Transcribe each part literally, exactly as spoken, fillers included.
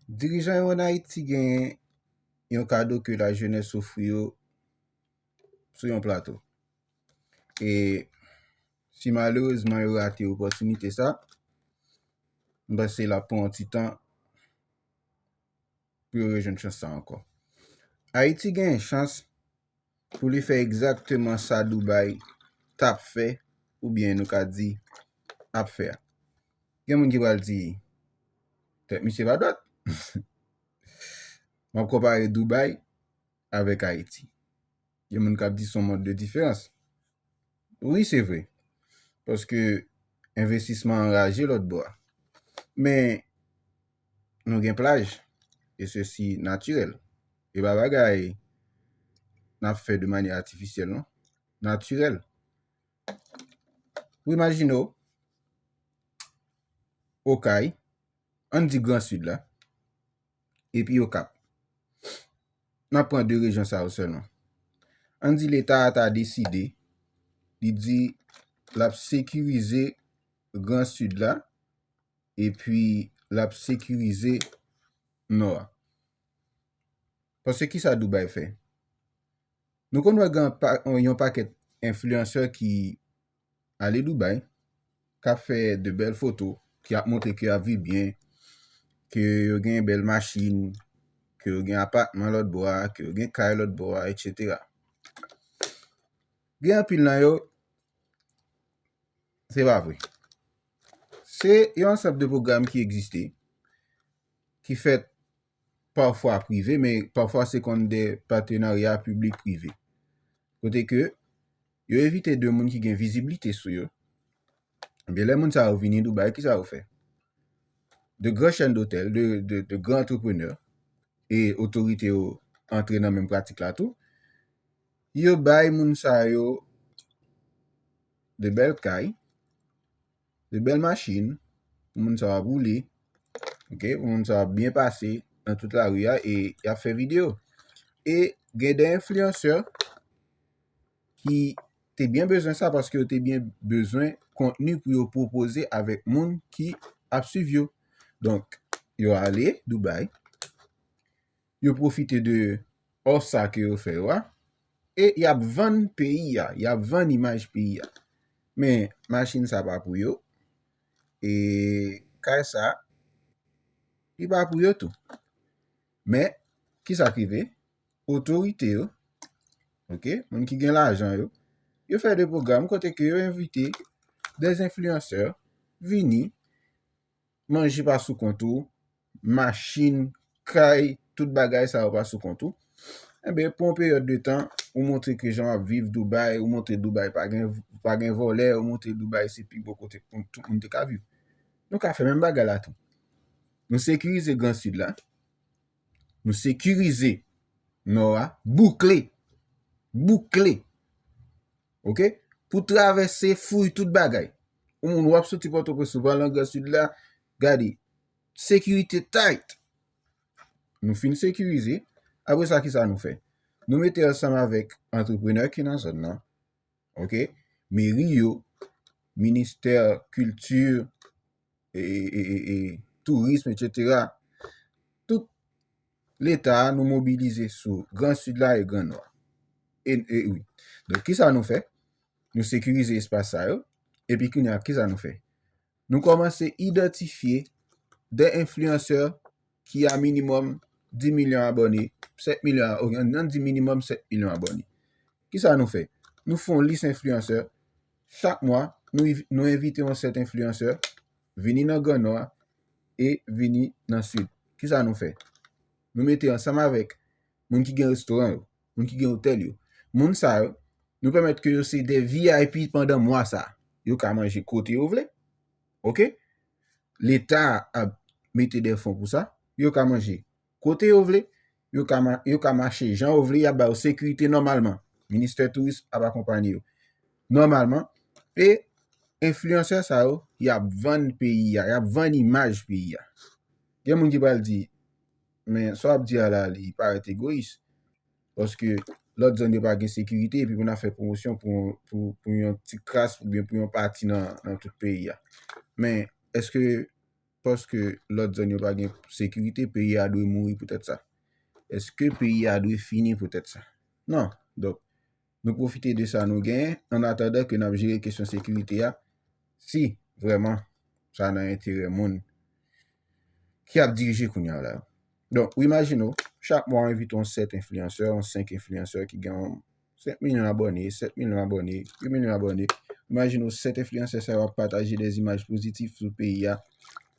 Dirijan yo ann Ayiti genyen yon kado ke lajenès ofri yo sou yon plato. E si malerezman yo rate opòtinite sa, m panse l ap pran yon ti tan pou yo rejwenn chans sa ankò. Ayiti genyen chans pou li fè egzakteman sa Dubai t ap fè, oubyen nou ka di ap fè a. Gen moun ki pral di, tèt misye pa dwat. M ap konpare Dubai avèk Ayiti. Gen moun k ap di se yon mond de diferans. Wi, se vre. Paske envestisman anraje lòt bò a. Men, nou gen plaj, e sesi natirèl. E pa bagay n ap fè de manyè atifisyèl, non. Natirèl. Ou imajine w, Okay, ann di Gran Sid la, epi Okap. N ap pran de rejyon sa yo sèlman. Ann di Leta a ta deside, li di l ap sekirize Gran Sid la, epi l ap sekirize Nò a. Paske kisa Dubai fè? Nou konn wè gen pa- yon pakèt enfliyansè ki ale Dubai, k ap fè de bèl foto, ki ap montre ke y ap viv byen, ke yo gen bèl machin, ke yo gen apatman lòt bò a, ke yo gen kay lòt bò a, etsetera. Gen anpil nan yo, se pa vre. Se yon ansanm de pwogram ki egziste, ki fèt pafwa prive, men pafwa se konn de patenarya piblik prive. Kote ke yo envite de moun ki gen viziblite sou yo. Ebyen, lè moun sa yo vini Dubai, kisa yo fè? De gran chèn dotèl, de, de, de gran antreprenè e otorite yo antre nan menm pratik la tou. Yo bay moun sa yo de bèl kay, de bèl machin, pou moun sa yo ap woule, ok, pou moun sa yo ap byen pase nan tout lari a e y ap fè videyo. E gen de enfliyansè ki te byen bezwen sa paske yo te byen bezwen kontni pou yo pwopoze avèk moun ki ap swiv yo. Donk, yo ale Dubai, yo pwofite de òf sa ke yo fè yo a, e y ap vann peyi a, y ap vann imaj peyi a. Men, machin sa pa pou yo, e kay sa, li pa pou yo tou. Men, kisa k rive? Otorite yo, ok, moun ki gen lajan yo, yo fè de pwogram kote ke yo envite de enfliyansè vini, manje pa sou kont ou, machin, kay, tout bagay sa yo pa sou kont ou. Enben, pou yon peryòd de tan, ou montre ke jan w ap viv Dubai, ou montre Dubai pa gen, pa gen vòlè, ou montre Dubai se pi bon kote pou tout moun te ka viv. Nou ka fè menm bagay la tou. Nou sekirize Gran Sid la. Nou sekirize Nò a. Boukle. Boukle. Ok? Pou travèse, fouy tout bagay. Yon moun w ap soti Pòtoprens ou pral nan Gran Sid la, gade, sekirite tight. Nou fin sekirize. Apre sa, kisa nou fè? Nou mete ansanm avèk antreprenè ki nan zòn nan, ok? Meri yo, ministè kilti, e, e, e, e, tourism, etsetera. Tout Leta a, nou mobilize sou Gran Sid la e Gran Nò a. E, e wi. Donk, kisa nou fè? Nou sekirize espas sa yo. Epi kounye a, kisa nou fè? Nou kòmanse idantifye de enfliyansè ki a minimòm dis milyon abòne, sèt milyon, ok, ann di minimòm sèt milyon abòne. Kisa nou fè? Nou fè yon lis enfliyansè. Chak mwa, nou, nou envite yon sèt enfliyansè vini nan Gran Nò a e vini nan Sid. Kisa nou fè? Nou mete ansanm avèk moun ki gen restoran yo, moun ki gen otèl yo. Moun sa yo, nou pèmèt ke yo se de V I P pandan mwa sa. Yo ka manje kote yo vle. Ok? Leta ap mete de fon pou sa. Yo ka manje kote yo vle. Yo ka, ma- yo ka mache jan yo vle. Y ap ba yo sekirite nòmalman. Ministè tourism ap akonpanye yo nòmalman. E enfliyansè sa yo, y ap vann peyi a, y ap vann imaj peyi a. Gen moun ki pral di, men sa w ap di a la, li parèt egoyis. Paske lòt zòn yo pa gen sekirite, epi pou n ap fè pwomosyon pou, pou, pou yon ti kras oubyen pou yon pati nan, nan tout peyi a. Men, èske paske lòt zòn yo pa gen sekirite, peyi a dwe mouri poutèt sa? Èske peyi a dwe fini poutèt sa? Non. Donk, nou pwofite de sa nou genyen, an atandan ke n ap jere kesyon sekirite a, si vrèman sa nan enterè moun ki ap dirije kounye a la. Donk, ou imajine w, chak mwa w envite yon sèt enfliyansè, yon senk enfliyansè ki gen yon senk milyon abòne, sèt milyon abòne, uit milyon abòne. Imajine w, sèt enfliyansè sa yo ap pataje de imaj pozitif sou peyi a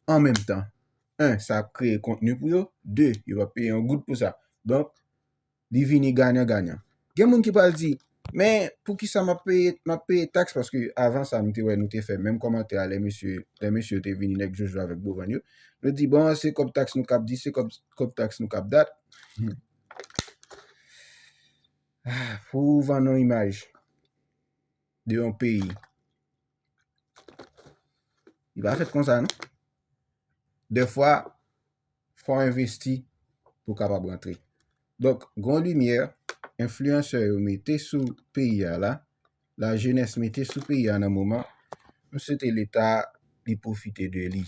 an menm tan. En, sa ap kreye kontni pou yo. De, yo p ap peye yon goud pou sa. Donk, li vini ganyan ganyan. Gen moun ki pral di, men poukisa m ap peye, m ap peye taks? Paske avan sa, nou te wè, nou te fè menm kòmantè a, lè mesye, lè mesye yo te vini, nèg Jojo avèk Bovan yo. Nou di, bon, se kòb taks nou k ap di, se kòb, kòb taks nou k ap dat. Ah, pou w vann yon imaj de yon peyi, li pa fèt konsa, non. Dèfwa, fò w envesti pou w kapab rantre. Donk, gon limyè enfliyansè yo mete sou peyi a la, lajenès mete sou peyi a nan moman, m swete Leta li pwofite de li.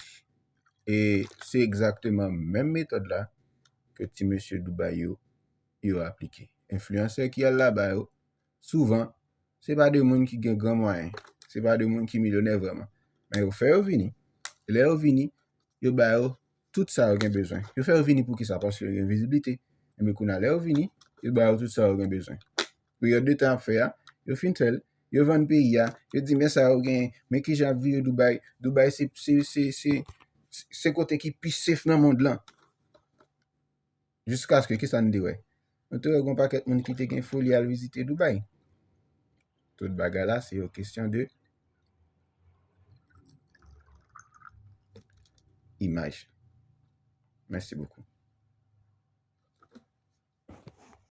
E se egzakteman menm metòd la ke ti mesye Dubai yo, yo aplike. Enfliyansè ki al laba yo, souvan, se pa de moun ki gen gran mwayen, se pa de moun ki milyonè vrèman. Men yo fè yo vini. E lè yo vini, yo ba yo tout sa yo gen bezwen. Yo fè yo vini pou ki sa? Paske yo gen viziblite. Enben kounye a, lè yo vini, yo ba yo tout sa yo gen bezwen. Peryòd de tan y ap fè a, yo fin fè l, yo vann peyi a, yo di, men sa yo gen, men kijan y ap viv Dubai. Dubai se, se, se, se, se kote ki pi safe nan mond lan. Jiskaske, kisa n te wè? Nou te wè gon pakèt moun ki te gen foli al vizite Dubai. Tout bagay la, se yon kesyon de imaj. Mèsi bokou.